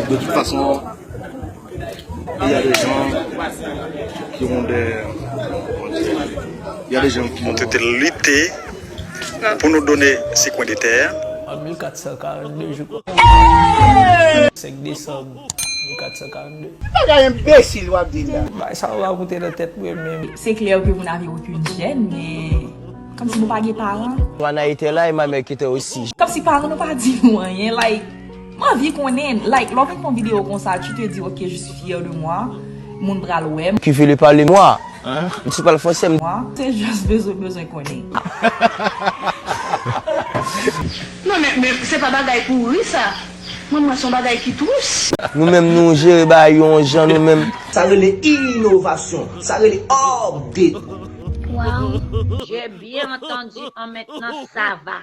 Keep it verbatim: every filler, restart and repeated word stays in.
De toute façon, il y a des gens qui ont des, il y a des gens qui ont... Mwen te lite pou nou donnen se kwen de tè a. An mil kat san karannde jou. Senk desanm mil kat san karannde. Bagay enbesil w ap di la. Bagay sa yo pa moute nan tèt mwen menm. C'est clair que vous n'avez aucune gêne, mais comme si nou pa gen paran. Toi n'a été là et ma mère qui était aussi. Comme si paran nou pa di nou anyen, like, m anvi konnen, like, lè w vin fè yon videyo konsa, tu te dis, ok, je suis fier de moi, moun pral wè m. Qui veut lui parler moi? Hein? M ti pral fransè m. Moi, se just bezwen, bezwen konnen. Non, men, men se pa bagay pou ri sa. Mwen, mwen, se yon bagay ki tris. Nou menm, nou jere bagay yo yon jan, nou menm. Sa rele inovasyon. Sa rele update. Wow. J'ai bien entendu, en maintenant, ça va.